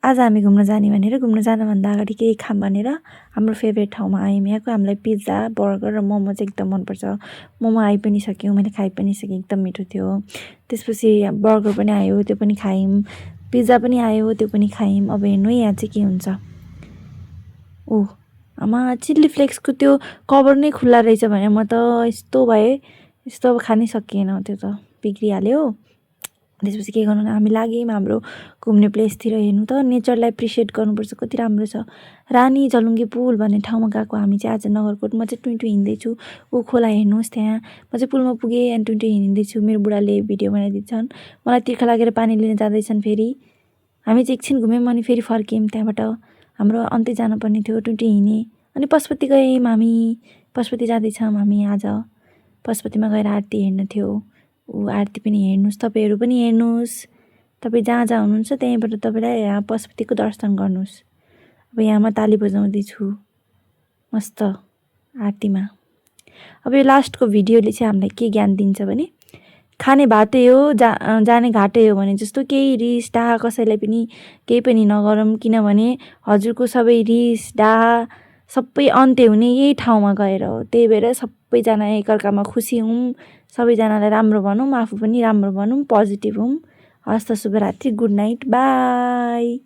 आज हामी घुम्न जाने भनेर घुम्न जानुभन्दा अगाडि केही खाम भनेर हाम्रो फेभरेट ठाउँमा आयौँ। यहाँको हामीलाई पिज्जा बर्गर र मोमो चाहिँ एकदम मनपर्छ। मोमो आइ पनि सक्यो, मैले खाइ पनि सकेँ, एकदम मिठो थियो। त्यसपछि बर्गर पनि आयो, त्यो पनि खायौँ। पिज्जा पनि आयो, त्यो पनि खायौँ। अब हेर्नु है यहाँ चाहिँ के हुन्छ। ओह आमा, चिल्ली फ्लेक्सको त्यो कभर नै खुल्ला रहेछ भने म त यस्तो भए, यस्तो अब खानै सकिएन, त्यो त बिग्रिहाल्यो। त्यसपछि के गर्नु, हामी लाग्यौँ हाम्रो घुम्ने प्लेसतिर। हेर्नु त, नेचरलाई एप्रिसिएट गर्नुपर्छ, कति राम्रो छ। रानी झलुङ्गे पुल भन्ने ठाउँमा गएको हामी चाहिँ आज नगरकोट। म चाहिँ टुइटु हिँड्दैछु, ऊ खोला हेर्नुहोस् त्यहाँ। म चाहिँ पुलमा पुगेँ अनि टुइटु हिँड्दैछु। मेरो बुढाले भिडियो बनाइदिन्छन्, मलाई तिर्खा लागेर पानी लिन जाँदैछन्। फेरि हामी चाहिँ एकछिन घुम्यौँ अनि फेरि फर्क्यौँ। त्यहाँबाट हाम्रो अन्त्य जानुपर्ने थियो, टुइटु हिँडेँ अनि पशुपति गयौँ हामी। पशुपति जाँदैछौँ हामी आज। पशुपतिमा गएर आरती हेर्न थियो। ऊ आरती पनि हेर्नुहोस्, तपाईँहरू पनि हेर्नुहोस्। तपाईँ जहाँ जहाँ हुनुहुन्छ त्यहीँबाट तपाईँलाई यहाँ पशुपतिको दर्शन गर्नुहोस्। अब यहाँ म ताली बजाउँदैछु मस्त आरतीमा। अब यो लास्टको भिडियोले चाहिँ हामीलाई के ज्ञान दिन्छ भने, खाने भातै हो, जाने घाटै हो भने जस्तो केही रिस डाहा कसैलाई पनि केही पनि नगरौँ। किनभने हजुरको सबै रिस डाहा सबै अन्त्य हुने यही ठाउँमा गएर हो। त्यही भएर सबैजना एकअर्कामा खुसी हौँ, सबैजनालाई राम्रो भनौँ, आफू पनि राम्रो भनौँ, पोजिटिभ हौँ। हस्त शुभरात्रि, गुड नाइट, बाई।